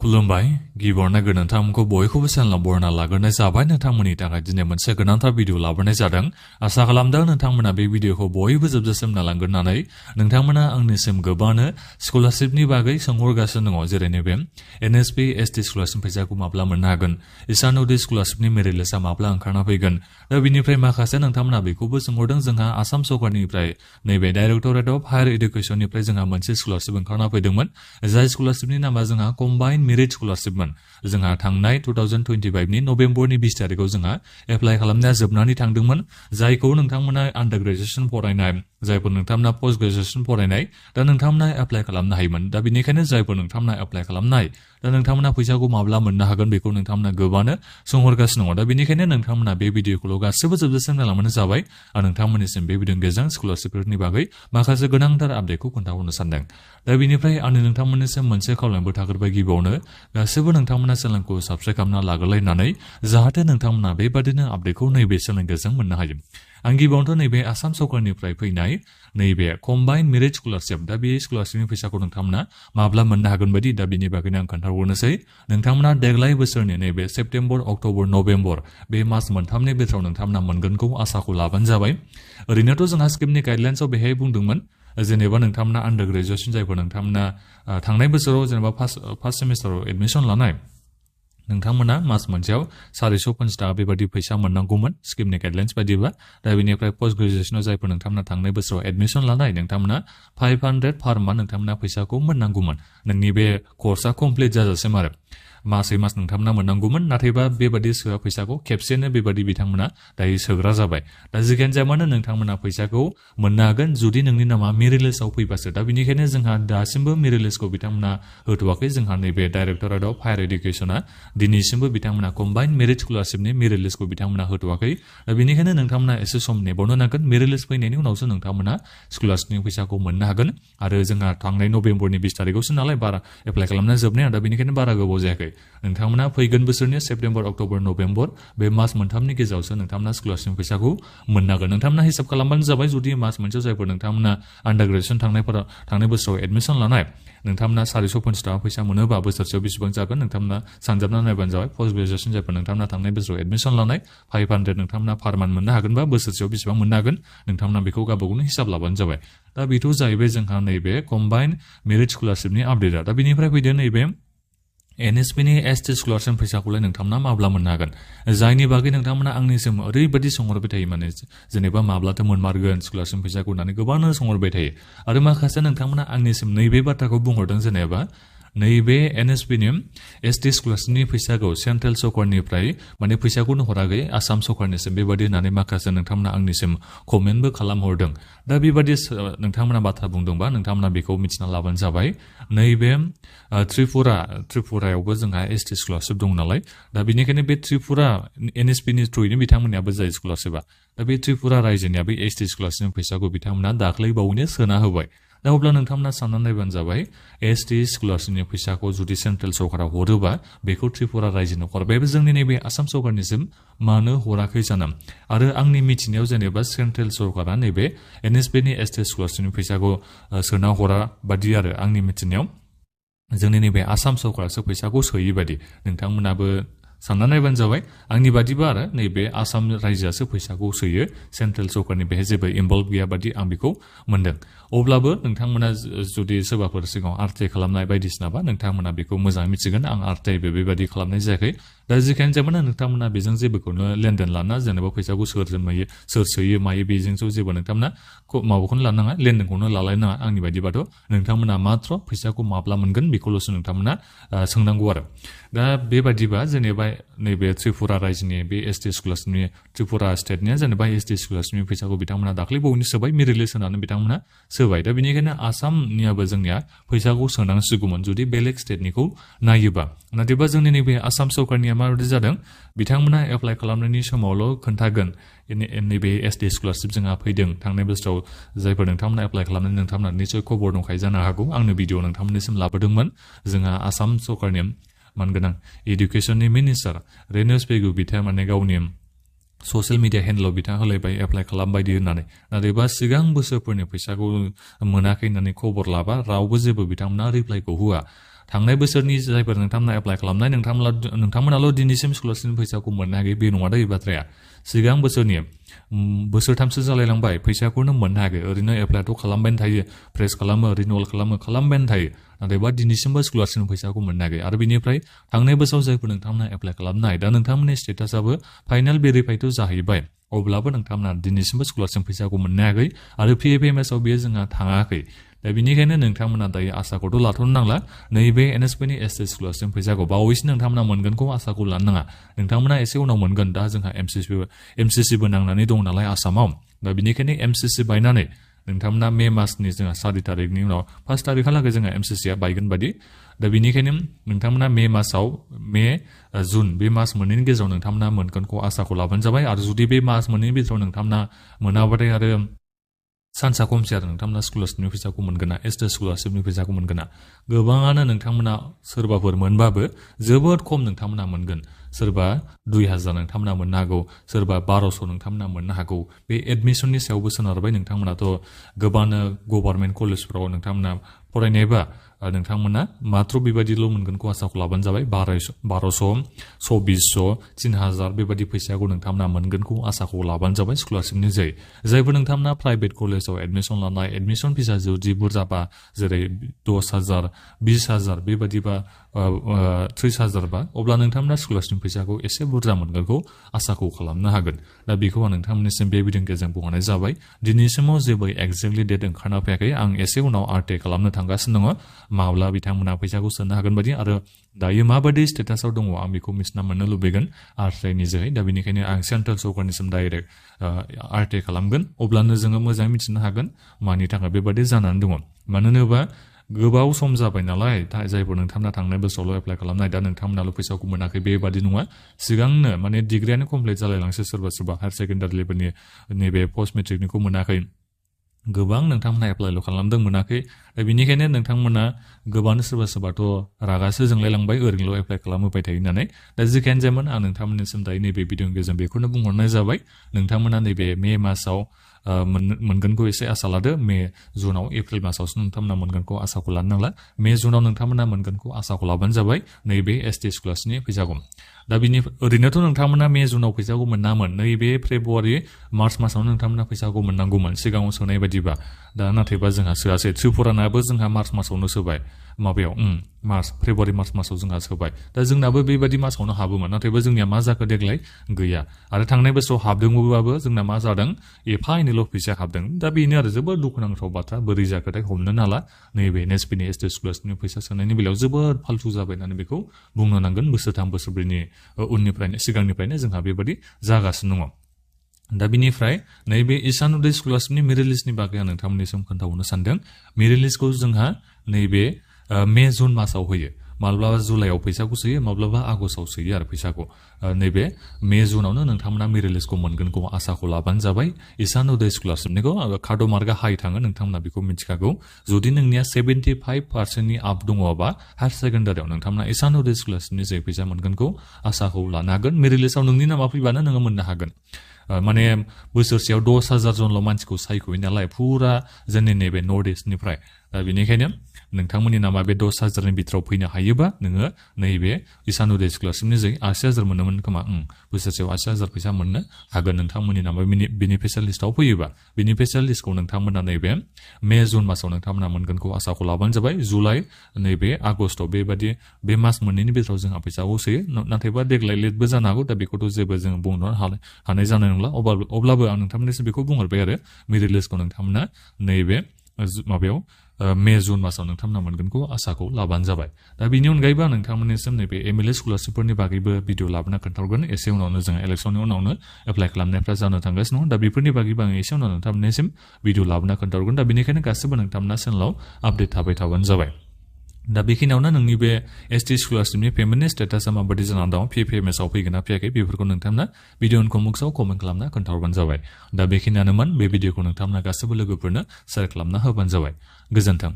खुलुमबाय गिबियावनो नोंथांमोनखौ बयखौबो चेनेलाव बरायना लाग्रोनाय जाबाय नोंथांमोननि थाखाय दिनै मोनसे गोनांथार भिडिअ लाबोनाय जादों आसा खालामदों नोंथांमोना बे भिडिअखौ बयबो जोबजासिम नायलांगोरनानै नोंथांमोना आंनिसिम गोबांनो स्कलारशिपनि बागै सोंहरगासिनो दङ जेरै नैबे एनएसपि एसटि स्कलारशिप फैसाखौ माब्ला मोननो हागोन इसान उदय स्कलारशिपनि मेरिट लिस्टआ माब्ला ओंखारना फैगोन दा बिनिफ्राय माखासे नोंथांमोना बेखौबो सोंहरदों जोंहा आसाम सरकारनिफ्राय नैबे डाइरेक्टरेट अफ हायार एडुकेसननिफ्राय जोंहा मोनसे स्कलारशिप ओंखारना फैदोंमोन जाय स्कलारशिपनि नामा जोंहा कम्बाइन्ड मेरिट स्कलारशिपमोन जोंहा थांनाय 2025 नि नभेम्बरनि 20 तारिखआव जोंहा एप्लाइ खालामनाया जोबनानै थांदोंमोन जायखौ नोंथांमोना आन्डार ग्रेजुएसन फरायनाय जायफोर नोंथांमोना पोस्ट ग्रेजुएसन फरायनाय दा नोंथांमोना एप्लाइ खालामनो हायोमोन दा बिनिखायनो जायफोर नोंथांमोना एप्लाइ खालामनाय दा नोंथांमोना फैसाखौ माब्ला मोननो हागोन बेखौ नोंथांमोना गोबांनो सोंहरगासिनो दङ दा बिनिखायनो नोंथांमोना बे भिडिअखौल' गासिबो जोबजासिम नायलांबानो जाबाय आं नोंथांमोननिसिम बे भिडिअनि गेजेरजों स्कलारशिपफोरनि बागै माखासे गोनांथार आपडेटखौ खोन्थाहरनो सानदों दा बिनिफ्राय आंनि नोंथांमोननिसिम मोनसे खावलायनायबो थाग्रोबाय गिबियावनो गासिबो नोंथांमोना चेनेलखौ साबस्क्राइब खालामना लाग्रोलायनानै जाहाथे नोंथांमोना बेबादिनो आपडेटखौ नैबे चेनेलनि गेजेरजों मोननो हायो आं गिबियावनोथ' नैबे आसाम सरकारनिफ्राय फैनाय नैबे कम्बाइन्ड मेरिट स्कलारशिप दा बे स्कलारशिपनि फैसाखौ नोंथांमोना माब्ला मोननो हागोन बायदि दा बिनि बागैनो आं खोन्थाहरनोसै नोंथांमोना देग्लाय बोसोरनि नैबे सेप्तेम्बर अक्ट'बर नभेम्बर बे मास मोनथामनि गेजेराव नोंथांमोना मोनगोनखौ आसाखौ लाबानो जाबाय ओरैनोथ' जोंहा स्किमनि गाइडलाइन्सआव बेहाय बुंदोंमोन जेनेबा नोंथांमोना आन्डार ग्रेजुएसन जायफोर नोंथांमोना थांनाय बोसोराव जेनेबा फार्स्ट सेमिस्टाराव एडमिसन लानाय नोंथांमोना मास मोनसेयाव 450 ताका बेबायदि फैसा मोननांगौमोन स्किमनि गाइडलाइन्स बायदिबा दा बेनिफ्राय पोस्ट ग्रेजुएसनाव जायफोर नोंथांमोना थांनाय बोसोराव एडमिसन लानाय नोंथांमोना 500 पार मान्थ नोंथांमोना फैसाखौ मोननांगौमोन नोंनि बे कर्सआ कमप्लिट जाजासिम आरो मासै मास नोंथांमोना मोननांगौमोन नाथायबा बेबादि सोआ फैसाखौ खेबसेनो बेबादि बिथांमोना दायो सोग्रा जाबाय दा जिखियानो जाया मानो नोंथांमोना फैसाखौ मोननो हागोन जुदि नोंनि नामा मेरिट लिस्टआव फैबासो दा बेनिखायनो जोंहा दासिमबो मेरिट लिस्टखौ बिथांमोना होथ'वाखै जोंहा नैबे डाइरेक्टरेट अफ हायार एडुकेसना दिनैसिमबो बिथांमोना कम्बाइन्ड मेरिट स्कलारशिपनि मेरिट लिस्टखौ बिथांमोना होथ'वाखै दा बेनिखायनो नोंथांमोना एसे सम नेबावनो नांगोन मेरिट लिस्ट फैनायनि उनावसो नोंथांमोना स्कलारशिपनि फैसाखौ मोननो हागोन आरो जोंहा थांनाय नभेम्बरनि 20 तारिखआवसो नालाय बारा एप्लाइ खालामनाया जोबनाया दा बेनिखायनो बारा गोबाव जायाखै नोंथांमोना फैगोन बोसोरनि सेप्तेम्बर अक्ट'बर नभेम्बर बे मास मोनथामनि गेजेरावसो नोंथांमोना स्कलारशिप फैसाखौ मोननो हागोन नोंथांमोना हिसाब खालामबानो जाबाय जुदि मास मोनसेयाव जायफोर नोंथांमोना आन्डार ग्रेजुएसन थांनाय बोसोराव एडमिसन लानाय नोंथांमोना 450 ताका फैसा मोनोबा बोसोरसेयाव बेसेबां जागोन नोंथांमोना सानजाबना नायबानो जाबाय पोस्ट ग्रेजुएसन जायफोर नोंथांमोना थांनाय बोसोराव एडमिसन लानाय 500 नोंथांमोना पार मान्थ मोननो हागोनबा बोसोरसेयाव बेसेबां मोननो हागोन नोंथांमोना बेखौ गावबागावनो हिसाब लाबानो जाबाय दा बेथ' जाहैबाय जोंहा नैबे कम्बाइन्ड मेरिट स्कलारशिपनि आपडेटआ दा बेनिफ्राय फैदो नैबे एनएसपिनि एसटि स्कलारशिप फैसाखौलाय नोंथांमोना माब्ला मोननो हागोन जायनि बागै नोंथांमोना आंनिसिम ओरैबायदि सोंहरबाय थायो माने जेनेबा माब्लाथो मोनमारगोन स्कलारशिप फैसाखौ होननानै गोबांनो सोंहरबाय थायो आरो माखासे नोंथांमोना आंनिसिम नैबे बाथ्राखौ बुंहरदों जेनेबा नैबे एनएसपिनि एसटि स्कलारशिपनि फैसाखौ सेन्ट्रेल सरकारनिफ्राय माने फैसाखौनो हराखै आसाम सरकारनिसिम बेबायदि होननानै माखासे नोंथांमोना आंनिसिम कमेन्टबो खालामहरदों दा बेबायदि नोंथांमोना बाथ्रा बुंदोंबा नोंथांमोना बेखौ मिथिना लाबानो जाबाय नैबे त्रिपुरायावबो जोंहा एसटि स्कलारशिप दं नालाय दा बेनिखायनो बे त्रिपुरा एनएसपिनि थ्रुयैनो बिथांमोननियाबो जायो स्कलारशिपा दा बे त्रिपुरा रायजोनियाबो एसटि स्कलारशिपनि फैसाखौ बिथांमोना दाख्लै बावैनो सोना होबाय दा अब्ला नोंथांमोना साननानै नायबानो जाबाय एसटि स्कलारशिपनि फैसाखौ जुदि सेन्ट्रेल सरकारा हरोबा बेखौ त्रिपुरा रायजोनो हरबायबो जोंनि नैबे आसाम सरकारनिसिम मानो हराखै जानो आरो आंनि मिथिनायाव जेनेबा सेन्ट्रेल सरकारा नैबे एनएसपिनि एसटि स्कलारशिपनि फैसाखौ सोना हरा बादि आरो आंनि मिथिनायाव जोंनि नैबे आसाम सरकारासो फैसाखौ सोयो बादि नोंथांमोनाबो सानना नायबानो जाबाय आंनि बादिबा आरो नैबे आसाम रायजोआसो फैसाखौ सोयो सेन्ट्रेल सरकारनि बेहाय जेबो इनभल्भ गैया बादि आं बेखौ मोनदों अब्लाबो नोंथांमोना जुदि सोरबाफोर सिगाङाव आरटिआइ खालामनाय बायदिसिनाबा नोंथांमोना बेखौ मोजाङै मिथिगोन आं आरटिआइबो बेबायदि खालामनाय जायाखै दा जिखियानो जाया नोंथांमोना बेजों जेबोखौनो लेनदेन लाना जेनेबा फैसाखौ सोर सोयो मायो बेजोंथ' जेबो नोंथांमोना माबाखौनो लानाङा लेनदेनखौनो लालायनाङा आंनि बायदिबाथ' नोंथांमोना मात्र फैसाखौ माब्ला मोनगोन बेखौल'सो नोंथांमोना सोंनांगौ आरो दा बेबायदिबा जेनेबा नैबे त्रिपुरा रायजोनि बे एसटि स्कलारशिपनि त्रिपुरा स्टेटनिया जेनेबा एसटि स्कलारशिपनि फैसाखौ बिथांमोना दाख्लै बावैनो सोबाय मेरिट लिस्ट होनानै बिथांमोना सोबाय दा बेनिखायनो आसामनियाबो जोंनिया फैसाखौ सोनांसिगौमोन जुदि बेलेग स्टेटनिखौ नायोबा नाथायबा जोंनि नैबे आसाम सरकारनिया माबायदि जादों बिथांमोना एप्लाइ खालामनायनि समावल' खोन्थागोन नैबे एसटि स्कलारशिप जोंहा फैदों थांनाय बोसोराव जायफोर नोंथांमोना एप्लाइ खालामनानै नोंथांमोना निसय खबर दंखायो जानो हागौ आंनो भिडिअ नोंथांमोननिसिम लाबोदोंमोन जोंहा आसाम सरकारनि मानगोनां इडुकेसननि मिनिस्टार रेनुस पेगु बिथाङा माने गावनि ससियेल मिडिया हेन्डलाव बिथाङा होलायबाय एप्लाइ खालामबायदि होननानै नाथायबा सिगां बोसोरफोरनि फैसाखौ मोनाखै होननानै खबर लाबा रावबो जेबो बिथांमोना रिप्लाइखौ होआ थांनाय बोसोरनि जायफोर नोंथांमोना एप्लाइ खालामनाय नोंथांमोनाल' दिनैसिम स्कलारशिपनि फैसाखौ मोननो हायाखै बे नङा दै बाथ्राया सिगां बोसोरनि बोसोरथामसो जालायलांबाय फैसाखौनो मोननो हायाखै ओरैनो एप्लाइथ' खालामबायानो थायो प्रेस खालामो रिनिउवेल खालामबायानो थायो नाथायबा दिनैसिमबो स्कलारशिपनि फैसाखौ मोननो हायाखै आरो बेनिफ्राय थांनाय बोसोराव जायफोर नोंथांमोना एप्लाइ खालामनाय दा नोंथांमोननि स्टेटासआबो फाइनाल भेरिफाइथ' जाहैबाय अब्लाबो नोंथांमोना दिनैसिमबो स्कलारशिप फैसाखौ मोननो हायाखै आरो PFMSआव बेयो जोंहा थाङाखै दा बेनिखायनो नोंथांमोना दायो आसाखौथ' लाथ'नो नांला नैबे NSPनि ST स्कलारशिप फैसाखौ बावैसो नोंथांमोना मोनगोनखौ आसाखौ लानो नाङा नोंथांमोना एसे उनाव मोनगोन दा जोंहा MCCबो नांनानै दं नालाय आसामाव दा बेनिखायनो MCC बायनानै नोंथांमोना मे मासनि जोंहा 4 तारिखनि उनाव 1 तारिखहालागै जोंहा MCCआ बायगोन बादि दा बेनिखायनो नोंथांमोना मे जुन बे मास मोननैनि गेजेराव नोंथांमोना मोनगोनखौ आसाखौ लाबानो जाबाय आरो जुदि बे मास मोननैनि गेजेराव नोंथांमोना मोनाबाथाय आरो सानसा खमसै आरो नोंथांमोना स्कलारशिपनि फैसाखौ मोनगोन ना ST स्कलारशिपनि फैसाखौ मोनगोन ना गोबाङानो नोंथांमोना सोरबाफोर मोनबाबो जोबोद खम नोंथांमोना मोनगोन सोरबा 2000 नोंथांमोना मोननो हागौ सोरबा 1200 नोंथांमोना मोननो हागौ बे एडमिसननि सायावबो सोनारबाय नोंथांमोनाथ' गोबांनो गभर्नमेन्ट कलेजफोराव नोंथांमोना फरायनायबा नोंथांमोना मात्र बेबायदिल' मोनगोनखौ आसाखौ लाबानो जाबाय 1200 2400 3000 बेबायदि फैसाखौ नोंथांमोना मोनगोनखौ आसाखौ लाबानो जाबाय स्कलारशिपनि जै जायफोर नोंथांमोना प्राइभेट कलेजाव एडमिसन लानाय एडमिसन फिसा जुदि बुरजाबा जेरै 10000 20000 बेबायदिबा 3000 बा अब्ला नोंथांमोना स्कलारशिप फैसाखौ एसे बुरजा मोनगोनखौ आसाखौ खालामनो हागोन दा बेखौ आं नोंथांमोननिसिम बे भिडिअनि गेजेरजों बुंहरनाय जाबाय दिनैसिमाव जेबो एक्जेक्टलि डेट ओंखारना फैयाखै आं एसे उनाव RTA खालामनो थांगासिनो दङ माब्ला बिथांमोना फैसाखौ सोनो हागोन बायदि आरो दायो माबायदि स्टेटासआव दङ आं बेखौ मिथिना मोननो लुबैगोन RTIनि जोहै दा बेनिखायनो आं सेन्ट्रेल सरकारनिसिम डाइरेक्ट RTA खालामगोन अब्लानो जोङो मोजाङै मिथिनो हागोन मानि थाखाय बेबायदि जानानै दङ मानो होनोबा गोबाव सम जाबाय नालाय जायफोर नोंथांमोना थांनाय बोसोरावल' एप्लाइ खालामनाय दा नोंथांमोनाल' फैसाखौ मोनाखै बेबादि नङा सिगांनो माने डिग्रियानो कमप्लिट जालायलांसै सोरबा हायार सेकेन्डारि लेभेलनि नैबे पस्ट मेट्रिकनिखौ मोनाखै गोबां नोंथांमोना एप्लाइल' खालामदों मोनाखै दा बेनिखायनो नोंथांमोना गोबां सोरबाथ' रागासो जोंलायलांबाय ओरैनोल' एप्लाइ खालामहोबाय थायो होननानै दा जिखियानो जायामोन आं नोंथांमोननिसिम दायो नैबे भिडिअनि गेजेरजों बेखौनो बुंहरनाय जाबाय नोंथांमोना नैबे मे मासाव मोनगोनखौ एसे आसा लादो मे जुनाव एप्रिल मासावसो नोंथांमोना मोनगोनखौ आसाखौ लानो नांला मे जुनाव नोंथांमोना मोनगोनखौ आसाखौ लाबानो जाबाय नैबे ST स्कलारशिपनि फैसाखौ दा ओरैनोथ' नोंथांमोना मे जुनाव फैसाखौ मोनामोन नैबे फेब्रुवारि मार्च मासावनो नोंथांमोना फैसाखौ मोननांगौमोन सिगाङाव सोनाय बायदिबा दा नाथायबा जोंहा सोआसै त्रिपुरानाबो जोंहा मार्च मासावनो सोबाय माबायाव फेब्रुवारि मार्च मासाव जोंहा सोबाय दा जोंनाबो बेबायदि मासावनो हाबोमोन नाथायबा जोंनिया मा जाखो देग्लाय गैया आरो थांनाय बोसोराव हाबदोंबाबो जोंना मा जादों एफा एनैल' फैसा हाबदों दा बेनो आरो जोबोद दुखुनांथाव बाथ्रा बोरै जाखोथाय हमनो नाला नैबे NSPनि ST स्कलारशिपनि फैसा सोनायनि बेलायाव जोबोद फाल्थु जाबाय होननानै बेखौ बुंनो नांगोन बोसोरथाम बोसोरब्रैनि सिगांनिफ्रायनो जोंहा बेबायदि जागासिनो दङ दा बिनिफ्राय नैबे ईशान उदय स्कलारशिपनि मेरिट लिस्टनि बागै आं नोंथांमोननिसिम खोन्थाहरनो सानदों मेरिट लिस्टखौ जोंहा नैबे मे जुन मासाव होयो माब्लाबा जुलाइआव फैसाखौ सोयो माब्लाबा आगस्टआव सोयो आरो फैसाखौ नैबे मे जुनावनो नोंथांमोना मेरिट लिस्टखौ मोनगोनखौ आसाखौ लाबानो जाबाय ईशान उदय स्कलारशिपनिखौ कार्ड मार्कआ हाइ थाङो नोंथांमोना बेखौ मिथिखागौ जुदि नोंनिया 75% आप दङबा हायार सेकेन्डारियाव नोंथांमोना ईशान उदय स्कलारशिपनि जे फैसा मोनगोनखौ आसाखौ लानो हागोन मेरिट लिस्टआव नोंनि नामा फैबानो नोङो मोननो हागोन माने बोसोरसेयाव 10,000 जनल' मानसिखौ सायख'यो नालाय फुरा जोंनि नैबे नर्थ इस्टनिफ्राय दा बेनिखायनो नोंथांमोननि नामा बे 10,000नि बिथोराव फैनो हायोबा नोङो नैबे ईशान उदय स्कलारशिपनि जै 80,000 मोनोमोन खोमा बोसोरसेयाव 80,000 फैसा मोननो हागोन नोंथांमोननि नामा बेनिफिसियेल लिस्टआव फैयोबा बेनिफिसियेल लिस्टखौ नोंथांमोना नैबे मे जुन मासाव नोंथांमोना मोनगोनखौ आसाखौ लाबानो जाबाय जुलाइ नैबे आगस्टआव बेबायदि बे मास मोननैनि बिथोराव जोंहा फैसाखौ सोयो नाथायबा देग्लाय लेटबो जानो हागौ दा बेखौथ' जेबो जों बुंनो हानाय जानाय नंला अब्लाबो आं नोंथांमोननिसिम बेखौ बुंहरबाय आरो मेरिट लिस्टखौ नोंथांमोना नैबे माबायाव मे जुन मासाव नोंथांमोना मोनगोनखौ आसाखौ लाबानो जाबाय दा बेनि अनगायैबो आं नोंथांमोननिसिम नैबे MLA स्कलारशिपफोरनि बागैबो भिडिअ लाबोना खोन्थाहरगोन एसे उनावनो जों इलेक्सननि उनावनो एप्लाइ खालामनायफ्रा जानो थांगासिनो दं दा बेफोरनि बागैबो आं एसे उनाव नोंथांमोननिसिम भिडिअ लाबोना खोन्थाहरगोन दा बेनिखायनो गासिबो नोंथांमोना चेनेलाव आपडेट थाबाय थाबानो जाबाय दा बेखिनियावनो नोंनि बे ST स्कलारशिपनि पेमेन्टनि स्टेटासा माबायदि जानानै दं PFMSआव फैगोन ना फैयाखै बेफोरखौ नोंथांमोना भिडिअनि कमेन्ट्सआव कमेन्ट खालामना खोन्थाहरबानो जाबाय दा बेखिनियानोमोन बे भिडिअखौ नोंथांमोना गासिबो लोगोफोरनो शेयार खालामना होबानो जाबाय गोजोन्थों